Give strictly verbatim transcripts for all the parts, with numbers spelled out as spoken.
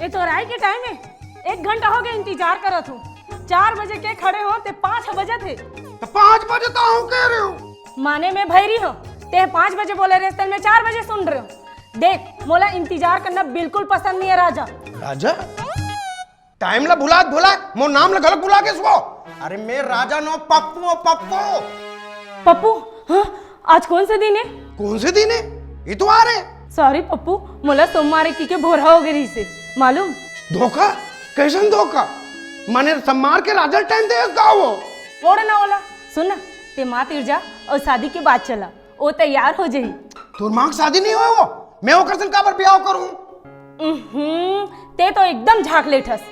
तोर आए के टाइम हे, एक घंटा हो गया इंतजार करत हूँ। चार बजे के खड़े हो ते पाँच बजत हे। तो पाँच बजे तो हूँ कह रहे हो। माने मैं भैरी हो, ते पाँच बजे बोले रहे, मैं चार बजे सुन रहे हो। देख, मोला इंतजार करना बिल्कुल पसंद नहीं है राजा। राजा? टाइम ला भुला भुला मोर नाम ला गलत भुला के सो। अरे मैं राजा नो, पप्पू हो, पप्पू। पप्पू? हाँ? आज कौन से दिन है? कौन से दिन है? इतवार है। सॉरी पप्पू, मोला सोमवार की के भोरा हो गई से मालूम। धोखा? कैसन धोखा? माने सोमवार के राजा टाइम दे गाओ। छोड़ ना ओला, सुन ना, ते माँ तीर जा और शादी के बाद चला, वो तैयार हो जाही। तोर माँ के शादी नहीं होए वो, मैं ओकर सन काबर ब्याह करूँ? उहुं, ते तो एकदम झाकलेट हस।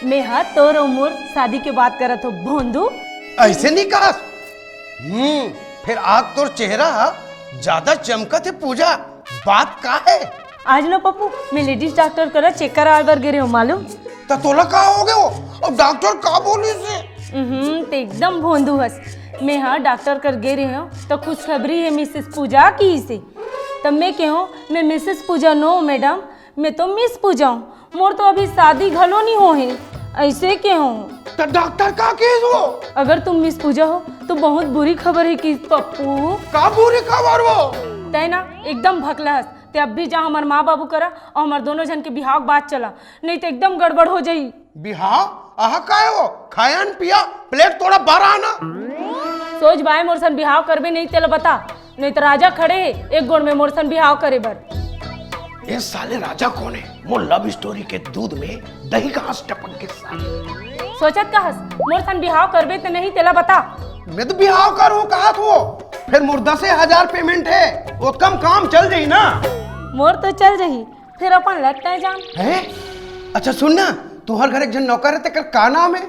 मैं हा तोर और मोर शादी के बात करत हो भोंदू। ऐसे नहीं कहस। हम्म, फिर आज तोर चेहरा ज्यादा चमकत है पूजा, बात का है? आज ना पप्पू, मैं लेडीज डॉक्टर करा चेक कराए बर गे रहे हो मालूम। त तोला का हो गयो? अब डॉक्टर का बोली से? हम्म, ते एकदम भोंदू हस। मैं हा डॉक्टर कर गे रहे हो तो खुशखबरी है मिसेस पूजा की से। तब मैं कहो, मैं मिसेस पूजा नो मैडम, मैं तो मिस पूजा हूँ। मोर तो अभी शादी घलो नहीं हो है, ऐसे के हूँ। त डॉक्टर का केस हो? अगर तुम मिस पूजा हो तो बहुत बुरी खबर है कि पप्पू। का बुरी खबर हो? तय ना एकदम भकला हस। ते अब भी जा हमार माँ बाबू करा और हमार दोनों जन के बिहाव के बात चला, नहीं तो एकदम गड़बड़ हो जाई। बिहाव? आहा, काय हो? खायन पिया, प्लेट तोड़ा, बाहर आना। सोच बाय मोर सन बिहाव करबे नहीं तेला बता, नहीं तो राजा खड़े है एक गोड़ में मोर सन बिहाव करे बर। ए साले राजा कौन है? मोर लव स्टोरी के दूध में दही घास टपक के साले। सोचत का हस, मोर सन बिहाव करबे त नहीं तेला बता। मैं तो बिहाव करूँ कहा तू, फिर मोर दसे हजार पेमेंट है, वो कम काम चल जाई ना। मोर तो चल जाही, फिर अपन लत्ता जान। हैं? अच्छा सुन ना, तुहर घर एक जन नौकर है, तेकर का नाम है?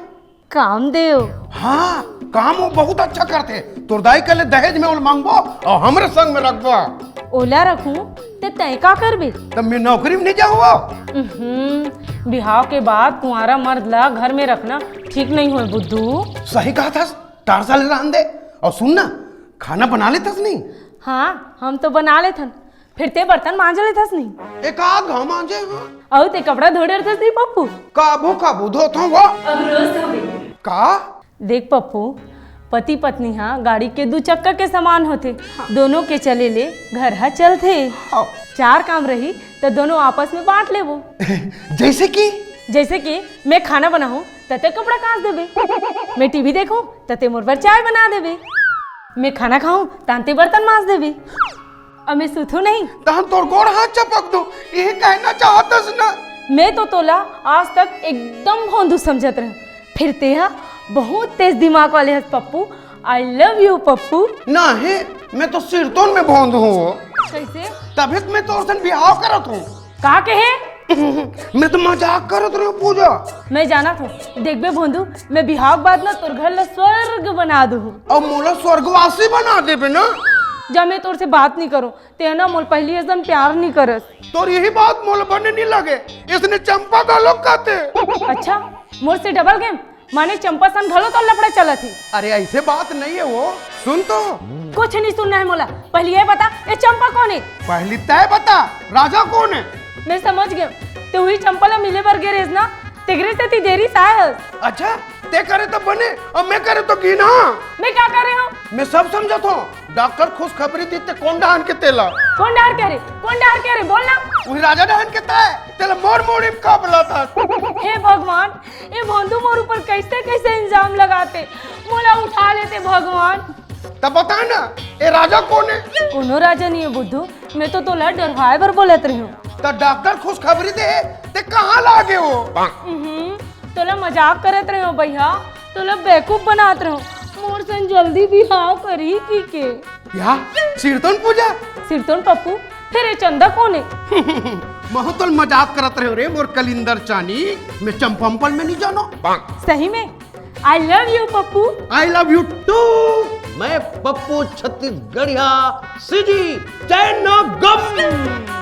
कामदेव। हाँ, काम वो बहुत अच्छा करते। तोर दाई कहले दहेज में ओल मांगबो और हमरे संग में रखबो। ओला रखूं, ते तय का करबे? तब मैं नौकरी में नहीं जाऊंगा। उहुं, बिहाव के बाद कुंवारा मर्द ला घर में रखना ठीक नहीं होय बुद्धू। सही कहा था, टारसा ले रहन दे। और सुन ना, खाना बना लेथस नहीं? हाँ, हम तो बना लेथन। फिर ते बर्तन मांज लेथस नहीं? एक आध घाव मांजे, हाँ। अउ ते कपड़ा धो डरथस नहीं पप्पू? काबू काबू धोत हूँ वो। अब रोज धोबे। का? देख पप्पू, पति पत्नी हा गाड़ी के दू चक्का के समान होथे। हाँ। दोनों के चले ले घर हा चलथे। हाँ। चार काम रही त दोनों आपस में बांट लेबो। जैसे कि? जैसे कि मैं खाना बनाहूँ त ते कपड़ा कांच देबे, मैं टीवी देखूँ त ते मोर बर चाय बना देबे, मैं खाना खाहूँ त ते बर्तन मांज देबे। अब मैं सुथू नहीं। तहन तोर गोड़ हाथ चपक दो, यही कहना चाहतस ना। मैं तो तोला आज तक एकदम भोंदू समझत रहूं, फिर तेहा बहुत तेज दिमाग वाले हस Pappu. I love you Pappu. ना हे, मैं तो सिरतोन में भोंदू हूँ। कैसे? तभी तो मैं तोर सन बिहाव करत हूँ। का कहे? मैं तो मजाक करत रहे हूँ पूजा। मैं जानत हूँ, देखबे भोंदू, मैं बिहाव के बाद ना तोर घर ला स्वर्ग बना दूँ। अब मोला स्वर्गवासी बना देबे ना। जा मैं तोर से बात नहीं करूँ, ते ना मोल पहली असन प्यार नहीं करस। तोर यही बात मोल बने नहीं लगे, इसने चंपा का लोग कहते। अच्छा, मोर से डबल गेम, माने चंपा सन घलो तो लफड़ा चलत ही। अरे ऐसे बात नहीं है वो, सुन तो। कुछ नहीं सुनना है मोला, पहली ये बता, ये चंपा कौन है? पहली तय बता, राजा कौन है? मैं समझ गया, ते हुई चंपा ला मिले बर गे रेस ना, तेगरे से ती देरी साय हस। अच्छा, ते करे तो बने और मैं करे तो घिना। मैं क्या कर रहे हूँ? मैं सब समझत हूँ। डॉक्टर खुशखबरी दी ते कौन डहान के तेला? कौन डहार कह रहे? कौन डहार कह रहे? बोल ना। वही राजा डहान के तय, तेला मोर मोड़ी में काबला था। हे भगवान, ये भोंदू मोर ऊपर कैसे कैसे इल्जाम लगाते, मोला उठा लेते भगवान। तब बता ना, ये राजा कौन है? कोनो राजा नहीं है बुद्धू, मैं तो तोला डरवाए बर बोलत रही हूँ। तो डॉक्टर खुशखबरी दे, ते कहाँ लागे हो? हम्म, तोला मजाक करत रहे हो भैया, तोला बेवकूफ बनात रहे हो, मोर सन जल्दी बिहाव करी की के। या सिरतोन पूजा? सिरतोन पप्पू, फिर ये चंदा कौन है? महू तोल मजाक करत रहे हो रे मोर कलिंदर चानी, मैं चंपम्पल में नहीं जानो। सही में? I love you Pappu. I love you too। मैं पप्पू छत्तीसगढ़िया सीजी चैनगम।